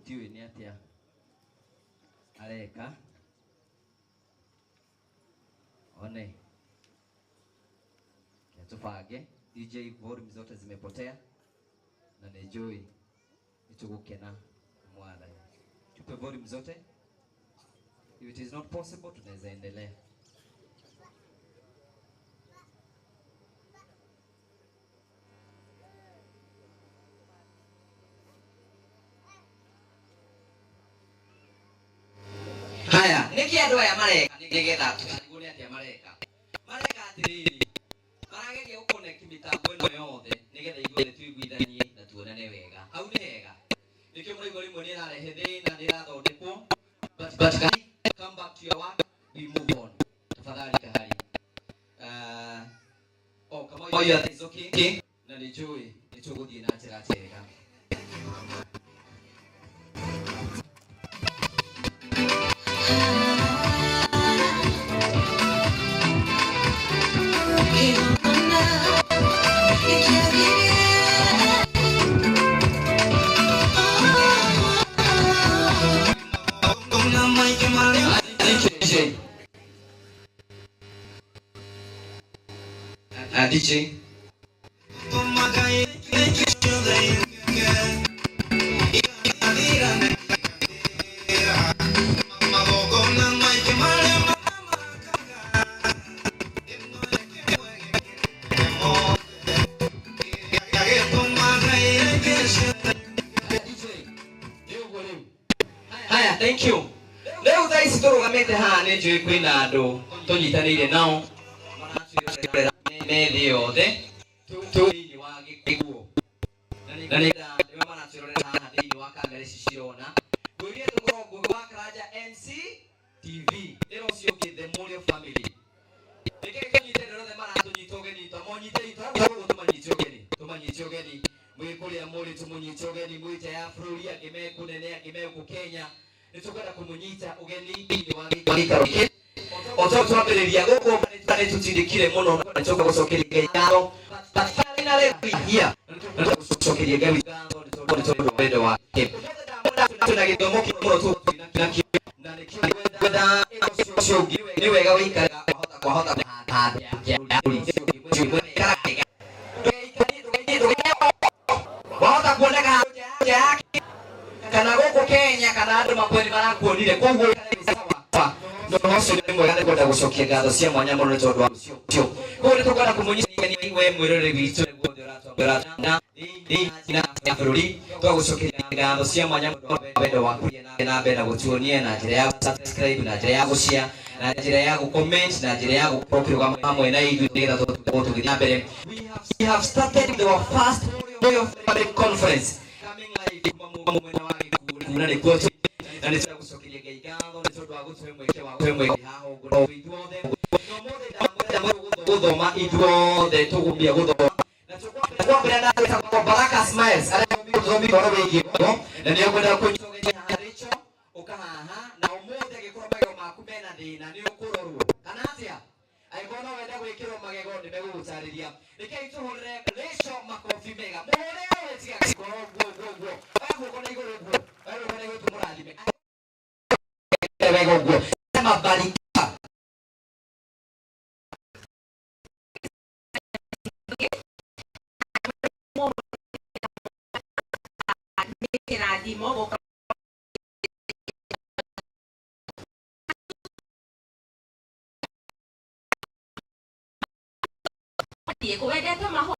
Tutiũĩ nĩ atĩa areka. One. Tubange. DJ volume zote zimepotea na nĩ njũĩ nĩ tũgũkena mwathani. Tupe volume zote. If it is not possible, tunaweza endelea. Haya, nĩkĩ andũ aya mareka nĩgetha tũtarigwo nĩ atĩa mareka? Mareka atĩrĩrĩ, marageria gũconnect mĩtambo ĩno yothe nĩgetha ithuothe tũiguithanie na tuonane wega. Hau nĩ hega. Nĩkĩo mũraigua rĩmwe nĩ ĩrarehe thĩna, nĩ ĩrathondekwo. But come back to your work, we move on. Tafadhali kahari. Oh, Kamau, you are is okay. Na nĩ njũĩ nĩ tũgũthiĩ na njĩra njega. Thank you, DJ. DJ. Haya, thank you. Rĩu thaa ici tũrũgamĩte haha nĩ njũĩ kwĩna andũ tũnyitanĩire nao maratwĩrorera me thĩ yothe tũ thĩinĩ wa gĩkuũ na nĩ nĩo maratwĩrorera haha thĩinĩ wa kamera ici cirona ngwĩrire tũkorwo Ngũgĩ wa Karanja MC TV ĩno ũcio ũngĩ The Mũrĩo Family. Nĩkĩĩ tũnyite andũ othe maratũnyita ũgeni, twamonyitei tũragũkũ, tũmanyite ũgeni, tũmanyite ũgeni mwĩ kũrĩa mũrĩ, tũmũnyite ũgeni mwĩ nja ya bũrũri, angĩ me kũnene, angĩ me gũkũ Kenya, nĩ tũkwenda kũmũnyita ũgeni thĩinĩ wa gĩikaro gĩkĩ. O ta twambĩrĩria gũkũ nĩ tũtindĩkire mũno na nĩ tũgũcokeria Ngai ngatho, but finally we are here, na tũgũcokeria Ngai ngatho nĩ tondũ wa wendo wake. Twĩna gĩthomo kĩmwe mũno tũgũthiĩ nakĩo, na nĩkĩo ngwenda ũcio ũngĩ nĩ wega wĩikare kwahota wahota kuoneka nja yake kana gũkũ Kenya kana andũ makweri marakuonire, koguo no ũcio nĩ mwega. Nĩ kwenda gũcokia ngatho cia mwanya mũno nĩ tondũ wa ũcio. Koguo nĩ tũkwenda kũmũnyita we mwĩroreri witũ na ya bũrũri, twagũcokeria ngatho cia mwanya mũno wendo waku na mbere na gũtuonia na njĩra ya subscribe, na njĩra ya gũshare, na njĩra ya gũcomment, na njĩra ya gũkorwo ũkĩrũgama hamwe na ithuĩ nĩgetha tũkorwo tũgĩthiĩ na mbere. We have started our first Royal Family Conference coming live kuma mwena wa Gĩkuũ, na nĩkuo na nĩ tũgũcokeria Ngai ngatho nĩ tondũ wa gũtũhe mweke wa gũtũhe mweke haha ũguo ithuothe gũthoma, ithuothe tũgũmbia gũthoma na twambĩrĩria na gwĩtagwo Baraka Smiles arĩa gũthomithia ũhoro wĩgiĩ ngo, na nĩ ngwenda kũnyita Rachel ũka haha, na ũmũthĩ angĩkorwo magego maku mena thĩna nĩ ũkũrorwo kana atĩa, angĩkorwo no wende gwĩkĩrwo magego nĩ megũgũtarĩria. Rekei tũhũrĩre Rachel makobi mega, mũhũrĩre we, tiga gũkorwo ũguo ũguo ũguo, oya guoko na igũrũ ũguo, oya guoko na igũrũ tũmũrathime wega ũguo, sema barika. Nĩ kĩrathimo gũka. Wendete mahũa.